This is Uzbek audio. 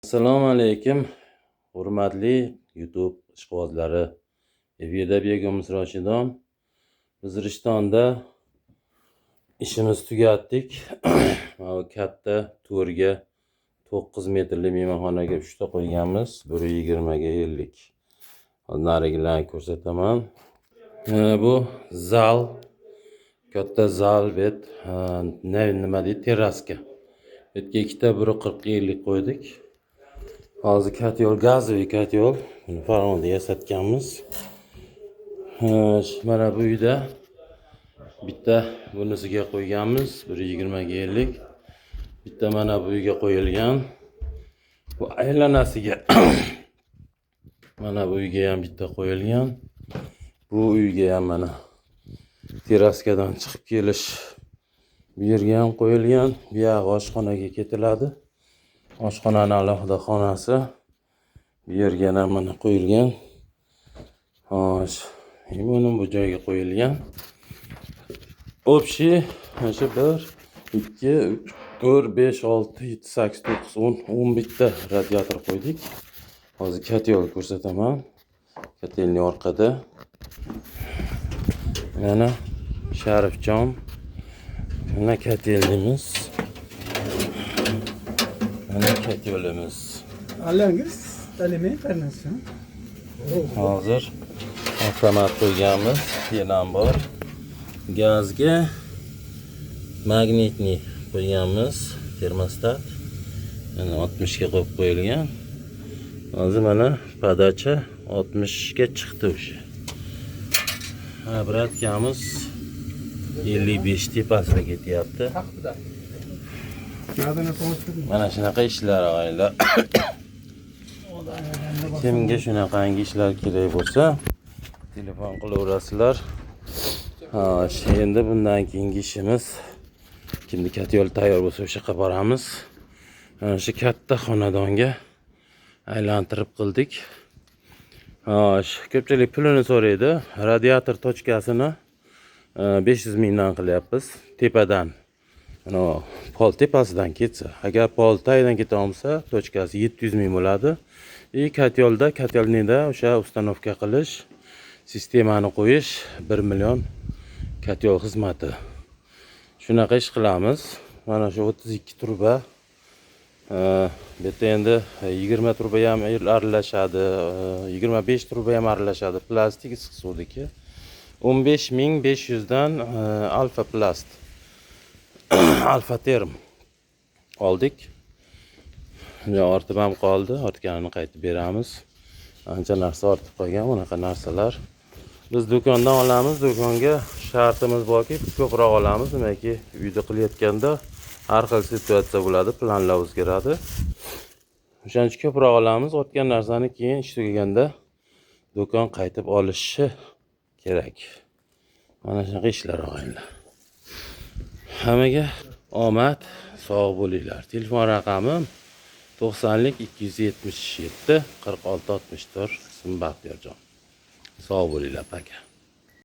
Assalomu alaykum, hurmatli YouTube ishqibozlari. Efirda Begum Roshidon. Biz Rishtonda ishimiz tugatdik. Mana bu katta to'rga 9 metrli mehmonxonaga 3 ta qo'yganmiz, 1.20 ga 50. Hozir narigilarni ko'rsataman. Mana bu zal, katta zal bet, nima deydi, terraska. Bu yerga ikkita 1.40 50 qo'ydik. Hozir котёл, газовый котёл. Buni Farg'onada yasatganmiz. Mana bu uyda bitta bunisiga qo'yganmiz, 1.20 ga 50. Bitta mana bu uyga qo'yilgan. Bu aylanasiga mana bu uyga ham bitta qo'yilgan. Bu uyga ham mana terraskadan chiqib kelish bu yerga ham qo'yilgan. Bu yog'i oshxonaga ketiladi. Oshxonani alohida xonasi. Bu yerga ham mana qo'yilgan. Xo'sh, buni bu joyga qo'yilgan. Общий mana shu 1, 2, 3, 4, 5, 6, 7, 8, 9, 10, 11 ta radiator qo'ydik. Hozir котёл ko'rsataman. Котельный orqada. Mana Sharifjon. Mana котельный miz. Mana котёл imiz. Allangiz alimentarnasi. Hozir avtomat qo'yganmiz. Yelam bor. Gazga magnitni qo'yganmiz. Termostat. Mana 60 ga qo'yib qo'yilgan. Hozir mana подача 60 ga chiqdi o'sha. Обратка miz 55 tepasida ketyapti. Mana shunaqa ishlar, og'aylar. Kimga shunaqangi ishlar kerak bo'lsa, telefon qilaverasizlar. Xo'sh, endi bundan keyingi ishimiz, kimni katta yo'l tayyor bo'lsa, o'sha yoqqa boramiz. Mana shu katta xonadonga aylantirib qildik. Xo'sh, ko'pchilik pulini so'raydi. Radiator точка sini 500 mingdan qilyapmiz tepadan. Mana pol tepasidan ketsa, agar pol tagidan keta olmasa, точка si 700 ming bo'ladi. И котёл da, котельный da o'sha установка qilish, sistemani qo'yish 1 million котёл xizmati. Shunaqa ish qilamiz. Mana shu 32 truba. Bu yerda endi 20 truba ham aralashadi, 25 truba ham aralashadi. Plastik issiq suvniki. 15 500 dan Alfa Plast. Alfa Term oldik. Bunga ortib ham qoldi. Ortganini qaytib beramiz. Ancha narsa ortib qolgan, bunaqa narsalar. Biz do'kondan olamiz. Do'konga shartimiz borki, ko'proq olamiz. Nimaki, uyda qilayotganda har xil situatsiya bo'ladi, planlar o'zgaradi. O'shaning uchun ko'proq olamiz. Ortgan narsani keyin ish tugaganda do'kon qaytib olishi kerak. Mana shunaqa ishlar, og'aynilar. Hammaga omad, sog' bo'linglar. Telefon raqamim 90 277 46 64. Ismim Baxtiyorjon. Sog' bo'linglar, пока.